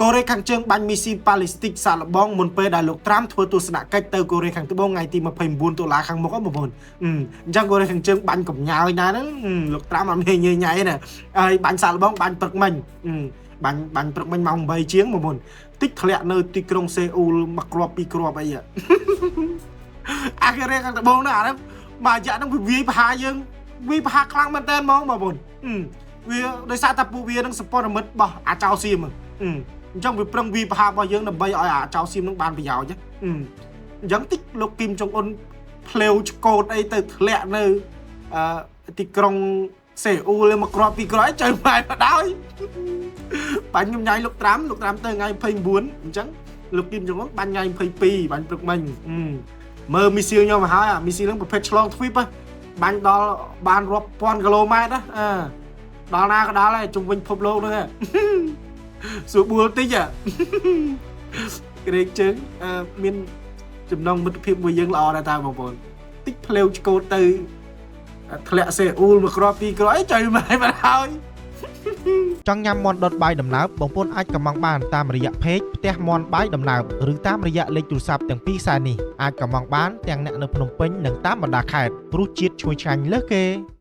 កូរ៉េខាងជើងបាញ់មីស៊ីលប៉ាឡេស្ទីកសាកល្បងមុនពេលដែលលោកត្រាំធ្វើទស្សនកិច្ចទៅកូរ៉េខាងត្បូងថ្ងៃទី29តុលាខាងមុខហ៎បងប្អូនអញ្ចឹងកូរ៉េខាងជើងបាញ់កំញើយណាហ្នឹងលោកត្រាំអត់មានញ៉ៃញ៉ៃណាហើយបាញ់សាកល្បងបាញ់ព្រឹកមិញបាញ់បាញ់ព្រឹកមិញម៉ោង8ជាងបងប្អូនតិចធ្លាក់នៅទីក្រុងសេអ៊ូលមួយគ្រាប់ពីរគ្រាប់អីអាកូរ៉េខាងត្បូងហ្នឹងអាហ្នឹងមួយរយៈហ្នឹងវាវាយប្រហារយើងវាយប្រហារខ្លាំងមែនតើហ្មងបងប្អូនវាដោយសារតែពួកវានឹងសម្ព័ន្ធមិត្តរបស់អាចោសៀមអញ្ចឹងវាប្រឹងវាយប្រហាររបស់យើងដើម្បីឲ្យអាចោសៀមនឹងបានប្រយោជន៍អញ្ចឹងតិចលោកគីមចុងអ៊ុនភ្លាវឆ្កូតអីទៅធ្លាក់នៅអឺទីក្រុងសេអ៊ូលមកគ្រាប់ពីរគ្រាប់អីចៅម៉ែបដ ாய் បាញ់ខ្ញុំញ៉ៃលោកត្រាំលោកត្រាំទៅថ្ងៃ29អញ្ចឹងលោកគីមចុងអ៊ុនបាញ់ថ្ងៃ22បាញ់ព្រឹកមិញមើលមីស៊ីលខ្ញុំមកហើយអាមីស៊ីលហ្នឹងប្រភេទឆ្លងទ្វីបបាញ់ដល់បានរាប់ពាន់គីឡូម៉ែត្រណាអឺដល់ណាក៏ដល់ដែរជុំវិញពិភពលោកហ្នឹងសួរបួលតិចក្រែកជើងមានចំណងមិត្តភាពមួយយើងល្អដែរតើបងប្អូនតិចភ្លាវឆ្កូតទៅធ្លាក់សេអ៊ូលមួយគ្រាប់ពីរគ្រាប់អីចុយម៉ែបាត់ហើយ ចង់ញ៉ាំមាន់ដុតបាយដំណើបបងប្អូនអាចកម្មង់បានតាមរយៈ page ផ្ទះមាន់បាយដំណើបឬតាមរយៈលេខទូរស័ព្ទទាំងពីរខ្សែនេះអាចកម្មង់បានទាំងអ្នកនៅភ្នំពេញនិងតាមបណ្ដាខេត្តព្រោះជាតិឈ្ងុយឆ្ងាញ់លើសគេ។